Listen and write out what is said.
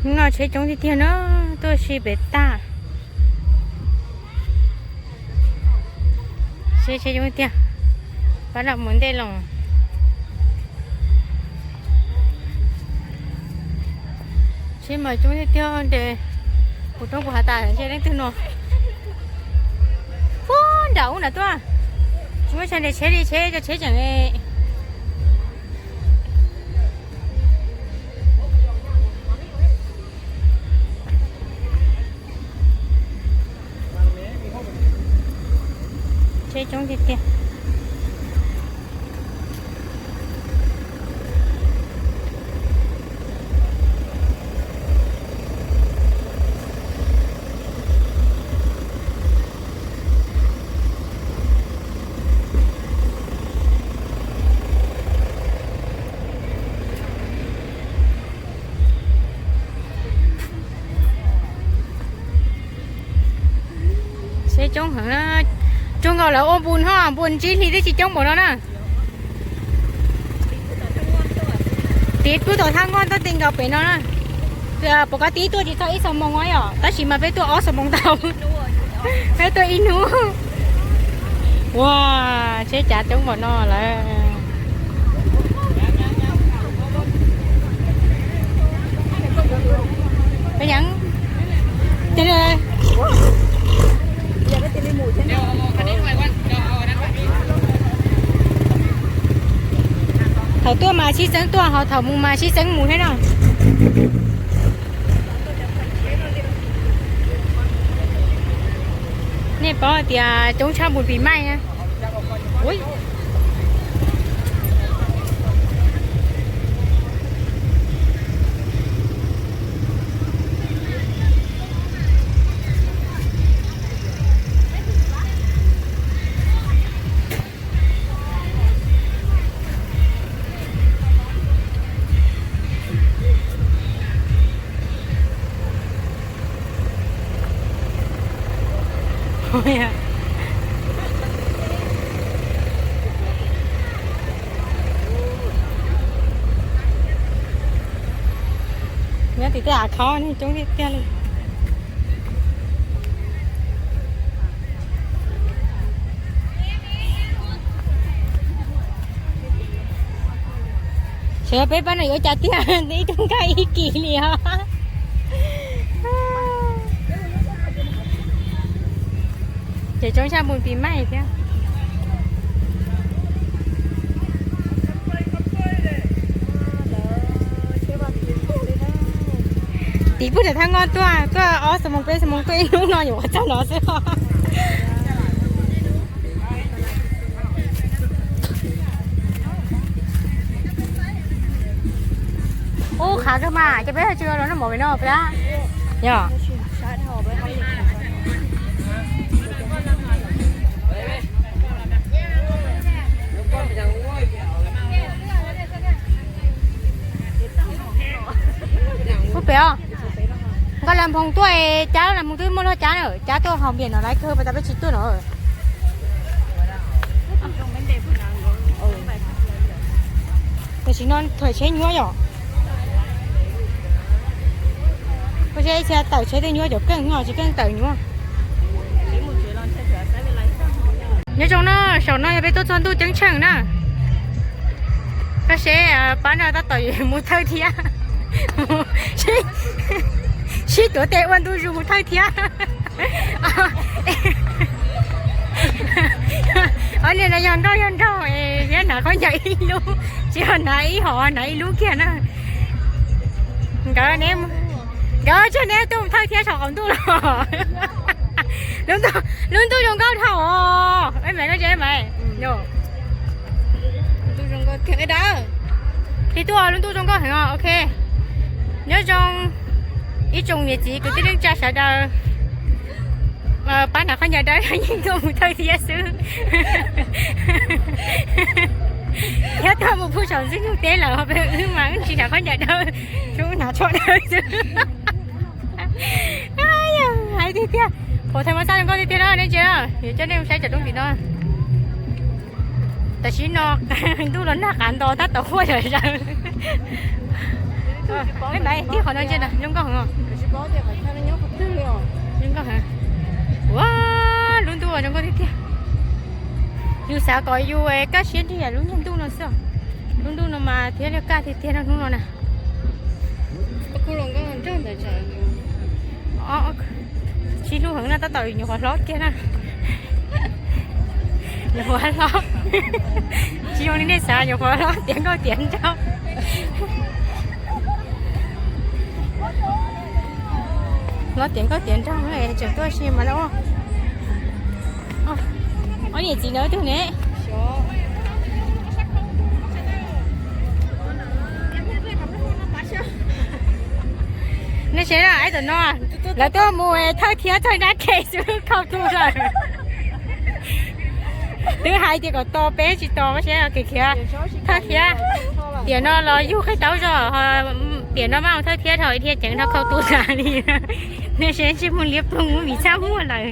Hnub no tsheb coob tiag tiag na, tuaj si pem tag. Tsheb, tsheb coob tiag, pab los mus ntej los. Tsheb mas coob tiag tiag ces kuv roob kuv has tas ntshe leej twg no. Puag nram ub nram tuaj, tsis muaj chaw nres tsheb li, tsheb cov tsheb tseem tsheb coob tiag tiag. Tsheb coob heev na, coob nkaus lawv ua npu no, npu ntsib hli twb tsis coob npaum no na. Tiv pub tau thaj nkoj tuaj ti nkaus pem no na. Pom koj tib tuaj tsis txog ib xuab moos os yom, tab sis mas peb tuaj ob xuab moos tau. Peb tuaj ib hnub. Ua, tsheb cav coob npaum no lawm. Thaum tuaj mas sib txeeb tuaj, ho thaum mus mas sib txeeb mus thiab no. Nej paub hais tias coob tshaj npus pis maij na. Nyob tim tej av khov nej coob tiag tiag li. Sawv peb pab no yuav cas tiag, ib tug nkag ib kis li os. Ces coob tshaj npus pis maij thiab. Tiv pub tawm thaj nkoj tuaj, tuaj ob xuab moos peb xuab moos tuaj ib hnub no yuav ua txog no xwb os. Ub, qhav kawg mas, ces peb tsis los noj mov pem no pab. Yog. Ub pem os. Nkoj las nphoo tuaj, cab las nphoo twb muaj luag cab na, cab tuaj haus npias no lawm kawg, pas tas peb tsis tuaj no. Tam sim no thaum tsheb nyuaj yom. Kuv tsheb ib txhia tawm tsheb twb nyuaj cov keej no, tsis keej tawm nyuaj. Nyob zoo na, saum no yog peb tuaj txog ntuj ceeb tsheej na. Koj seb pab no tab tom mus thawj thiab. Sib tuav tes ua ntu zus mus thawj thiab. Ob niag no yog nkauj yog nraug thiab, hnav khaub ncaws ib lub, tsis yog hnav ib hom, hnav ib lub kiag na. Nkawd, nkawd tseem neb tuaj mus thawj thiab saum qaum ntuj los. Lub ntuj zoo nkauj dhau os. Maiv, koj tsis, Maiv, lub ntuj zoo nkauj heev os, ok. Nyob zoo ib tsoom niam txiv kwv tij neej tsa sawv daws. Pab hnav khaub ncaws dawb yeej tuaj mus thawj thiab xwb. Thiab tuaj mus pub saum ntxwb nyuj teb lawm, ho peb wb mas wb tsis hnav khaub ncaws dawb, tsuas hnav tsho dawb xwb. Hais tiag tiag, pom thaj ma xaj zoo nkauj tiag tiag na, nej ntsia, yuav coj nej mus saib cov roob tim no. Tam sim no ntuj los nag qav nto tab tom huaj zom zaws. Peb npaj tib qhov no ntsia na, zoo nkauj heev. Zoo nkauj heev. Ua, lub ntuj zoo nkauj tiag tiag. Yus xav kom yus kaj siab nrog lub niag ntuj no xwb. Lub ntuj no mas thiaj li kaj tiag tiag rau hnub no na. Sib hlub heev no, tab tom nyuam qhuav hlob kiag na. Nyuam qhuav hlob. Tsis zoo li nej xav, nyuam qhuav hlob tiav nkauj tiav nraug. Hlob tiav nkauj tiav nraug tseem tuaj si mas. Ob niam txiv no ib tug ne. Nej saib na, ib tam no lawv tuaj mus thawj thiab thawj dab qhe xwb khau tu lawm. Twb hais tias kom tos peb tsis tos, koj saib kev khiav thawj thiab. Tiam no los yug qhib taub zog, tiam no mas thawj thiab dhau dhia ceev dhau khau tu tas li. Nej saib ntsej muag liab ploog vim txaj muag lawm.